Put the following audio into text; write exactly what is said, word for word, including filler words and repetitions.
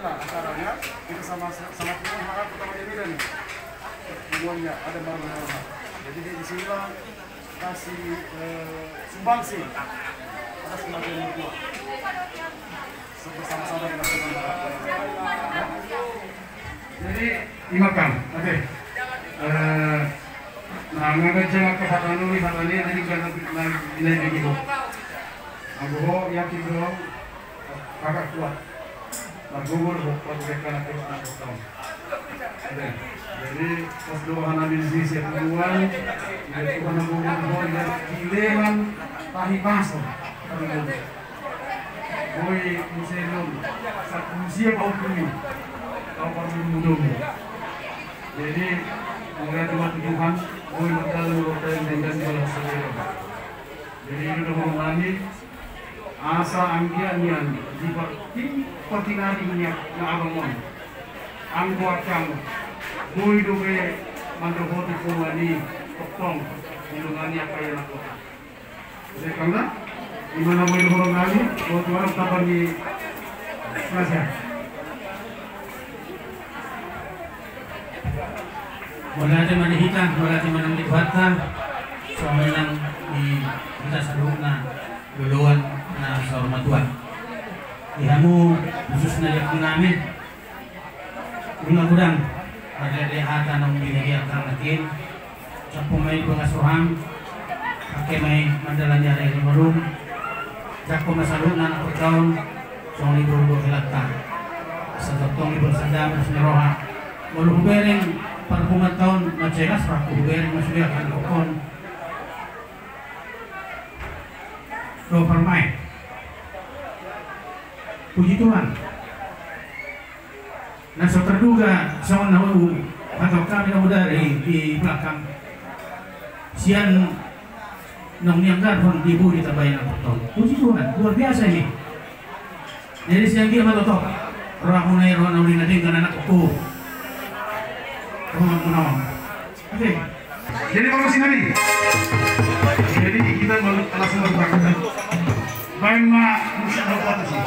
Acaranya kita sama sama kita harap kita pakai beda nih. Semuanya ada barang-barang. Jadi di sini lah kasih eh, sumbangsi atas kematian mertua. Bersama-sama dengan Tuhan. Jadi imakan, oke. Eh, nah, mengajar ke Fatanu di Fatani jadi kan lebih lagi gitu. Aku yakin dong. Kakak kuat. Margogol ho, kuat mereka nak terus nak bertahan. Oke. Jadi pas doa Nabi Zisi Tuhan, dia Tuhan margogol ho, dia dileman tahi paso. Boi muselon, satu usia kau kuni, kau perlu mudomu. Jadi mulai Tuhan, Tuhan, boi berjalan berjalan dengan jalan sendiri. Jadi itu dohononnami, asa anggiat nian di parti partinari nian na abang on. Anggo akang boi dope mandohoti pola ni tongtong dilungani angka ianakkon. Jadi karena di mana boi dohononnami, buat warung tapan di Raja. Mauliate ma di hita, mauliate ma nang di Tuhanta, songon i nang di hita saluhutna loloan na saur matua. Di hamu khususna di angka nami, ima godang marlede hata naung binege angka nangkin, jampo ma i bagas roham, pake ma i mandalani ari-ari malum, jangkon ma saluhutna anak partaon, songon i boru dohot helanta. Asa tongtong dipersada ma di roha. Molo hubereng parpunguanta on, na jelas rap hubereng ma sude angka anakkon. Dohot parmaen. Puji Tuhan. Na so terduga songon na huhatahon hami na bodari di belakang. Sian naung nianggarhon di bui ditambai na tongtong. Puji Tuhan, luar biasa ini. Jadi sian dia ma tongtong rohamuna i, roha na uli na denggan anakku. Rohamuna on. Oke. Jadi baru sini nih. Jadi kita mau langsung berangkat. Baik ma musik apa sih?